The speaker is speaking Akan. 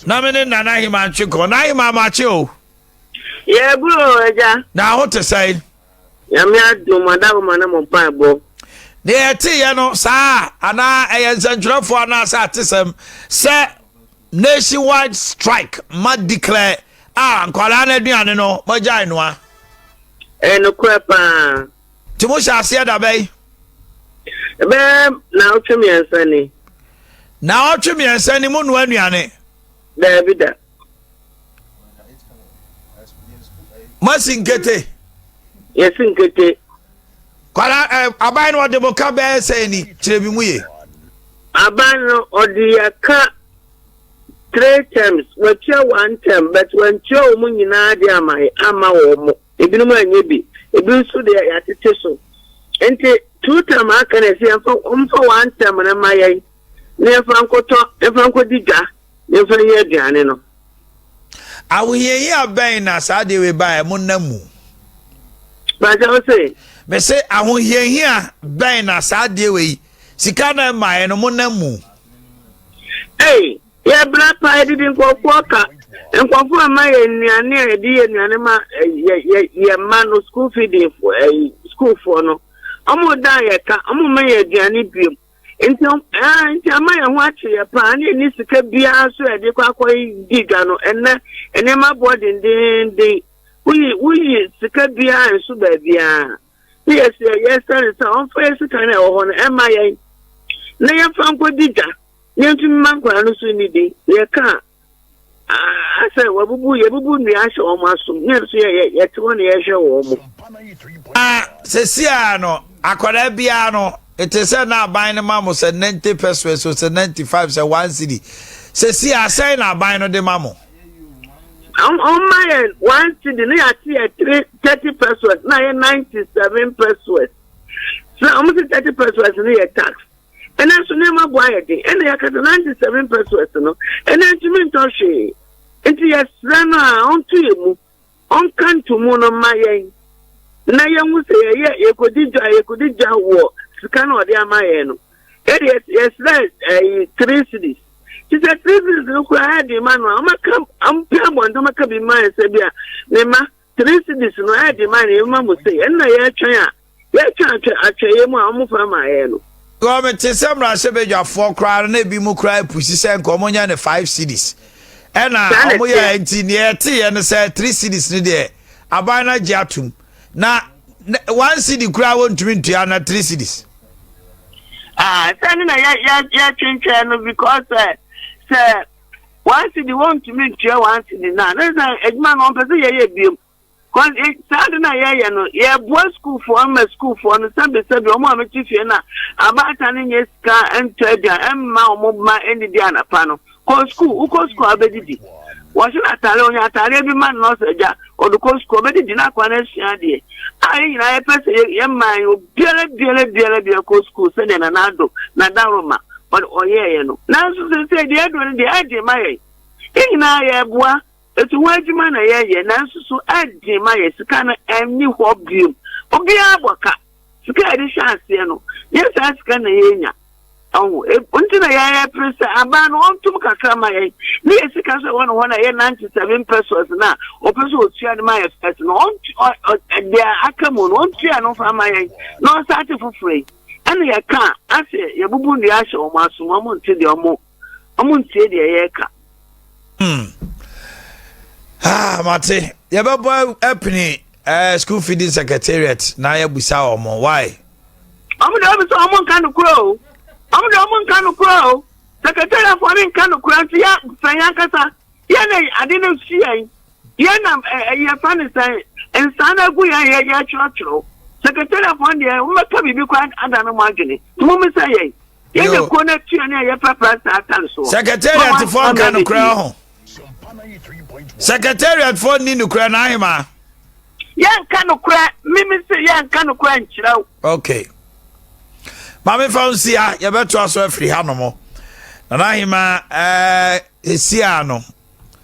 Na me ne Nana Ahima ntwe nkɔmmɔ. Nana Ahima, makye o. Yɛburo agya. Na ho te sɛn? Nyame adom, adawoma ne mo mpaebɔ. Deɛ yɛteeɛ no saa anaa ɛyɛ nsɛntwerɛfoɔ anaasɛ atesɛm sɛ nationwide strike ma declare a nkwadaa no aduane no moagyae noa. Ɛyɛ nokorɛ paa. Nti mo hyɛ aseɛ da bɛn? Ɛbɛyɛ naawɔtwe mmiɛnsa ni. Naawɔtwe mmiɛnsa ni mo noa nnuane? Daabi da. Moasi nkete? Yɛsi nkete. Kwara ɛ eh, aban no ɔde mo ka bɛyɛ sɛn ni kyerɛ bi mu ye. Aban no ɔde yɛ ka three terms watua one term but wantua wɔn nyinaa de ama ama wɔn. Ebinom anyɛ bi, ebi nso deɛ yɛatete so. Nti two term aka na ɛsɛ yɛmfa wɔmfa one term no ma yɛn na yɛmfa nkɔtɔ yɛmfa nkɔdi dwa na yɛmfa nyɛ aduane no. Ahohiahia bɛn na saa adeɛ wei baeɛ mo nna mu? Bàjẹ́ o se. Mese ahohiahia bɛn na saa adeɛ wei sika na ɛmaeɛ no mo nna mu? Ei, Yɛbrɛ paa, yɛdidi nkurɔfoɔ ka. Nkurɔfoɔ ama yɛ nnuane a yɛde yɛ nnuane ma yɛ yɛ yɛ mma no school feeding ɛyi sukuufoɔ no. Wɔn da yɛ ka, wɔn mma yɛ aduane biom. Nti ɛɛ nti ama yɛn ho akye yɛ paa ne yɛnni sika biara so yɛde kɔ akɔ di dwa no. Ɛnnɛ nneɛma boɔ dendeenden. Woyi woyi sika biara nso baabiara. Ne yɛsɛ yɛsɛ ne sɛ ɔmfa yɛ sika no a ɛwɔ hɔ no ɛma yɛn na yɛmfa nkɔdi dwa. Yɛntumi mma nkwadaa no so nnidi. Yɛka a, asɛ wɔabubu yɛbubu nnua ahyɛ wɔn asom. Ne yɛn nso yɛ yɛ yɛte hɔ na yɛhwɛ wɔn. Na sesia no akwadaa biara no ete sɛ na aban no ma mo sɛ 90 pesewas o sɛ 95 sɛ 1 cedi. Sesia sɛn na aban no de ma mo? Ɔma yɛn 1 cedi na yɛate yɛ 3 30 pesewas na yɛ 97 pesewas. Sɛ wɔn sɛ 30 pesewas no yɛ tax. Ɛnɛ nso nneɛma bo ayɛ den. Ɛna yɛaka sɛ 97 pesewas no, ɛnɛ ntumi ntɔ hwee. Nti yɛsrɛ no a ɔnto yɛn mu, ɔnka ntomu no mma yɛn na yɛnhu sɛ yɛyɛ yɛkɔdi dwa yɛkɔdi dwa wɔ sika no ɔde ama yɛn no. Yɛde yɛsrɛ ɛyi three cedis. Ti sɛ three cedis no koraa ɛde ma no a, ɔmaka ɔmpɛ abɔnten ɔmaka bi ma yɛn sɛ bi a ne ma three cedis no ɛde ma yɛn ma mo sei ɛno na yɛretwɛn a Yɛtwa atwɛ atwɛeɛ mu a wɔfa maa yɛn no. Because me te sɛ mmarahyɛbadwafoɔ koraa no na ebi mu koraa pusi sɛ nka wɔn nyɛ no five cedis ɛna wɔn yɛ nti deɛ ɛte yɛ no sɛ three cedis no deɛ aban no agye atum na one cedi koraa wɔntumi ntua na three cedis. Ah, sɛ ne na yɛ yɛ yɛtwentwɛn no because sɛ sɛ one cedi wɔntumi ntua one cedi na ne sɛ adwuma no wɔn pɛ sɛ yɛyɛ biem. Cause eh, saa ade no a yɛyɛ no, yɛboa sukuufoɔ ma sukuufoɔ no sɛbesɛbe wɔn a wɔte fie no a abaatan no nyɛ sika ntɔ aduan mma wɔn mma nnidi anapa no. Kɔ sukuu, wokɔ sukuu a wobɛdidi. Wɔhyɛ no ataare, ɔnya ataareɛ bi ma no na ɔsɛ agya, ɔde kɔ sukuu, ɔbɛdidi na akwadaa no asua adeɛ. A yɛn nyinaa yɛpɛ sɛ yɛma obiara biara biara biara kɔ sukuu sɛdeɛ Nana Addo, Nadaroma, ɔyɛeɛ no. Nanso seesei deɛ aduro no deɛ ɛden ma yɛn. Yɛn nyinaa yɛreboa. Etu ho adwuma na yɛyɛ nanso so ɛden ma yɛ sika no ɛnni hɔ biom. Obiara bɔ ka. Sika a yɛde hyɛ aseɛ no, nyɛ saa sika na yɛnya. Ɔho, nti na yɛpere sɛ aban no ɔntom kakra ma yɛn. Ne yɛ sika nso ɛwɔ ne hɔ na ɛyɛ 97 pesos no a ɔpɛ sɛ ɔtua de ma yɛ first no, deɛ aka mu no ɔntua no mfa ma yɛn na ɔnsate foforɔ yi. Ɛna yɛka a, asɛ yɛbubu nnua ahyɛ wɔn asom, wɔn nte deɛ wɔn Ɔmo ntie deɛ yɛreka. Hmm. Ah, mate. Yɛbɛbɔ apini eh, school feeding secretariat na yɛbusa wɔn. Why? Ɔmo deɛ ɔmo sɛ ɔmo nka nokorɛ o. Ɔmo deɛ ɔmo nka nokorɛ o. Secretariat foɔ no nka nokorɛ nti yɛ fɛ yɛn ankasa. Yɛn na ade no si yɛn. Yɛn na yɛfa no sɛ nsaa no agu yɛn yɛ yɛtwerɛtwerɛ. Secretariat foɔ deɛ wɔn bɛka biribi koraa ada no mo adwene. Nti mo mmisa yɛn. Yɛn na kuo no atua ne a yɛprapra saa atare soɔ. Secretariat foɔ nka nokorɛ ho. Secretariat foɔ nni nokorɛ na ahema. Yɛnka nokorɛ, mimi se yɛnka nokorɛ nkyerɛ wo. Okay. Maame fa nsia yɛbɛtoa so afiri ha nom. Nana ahema ɛɛ esia no.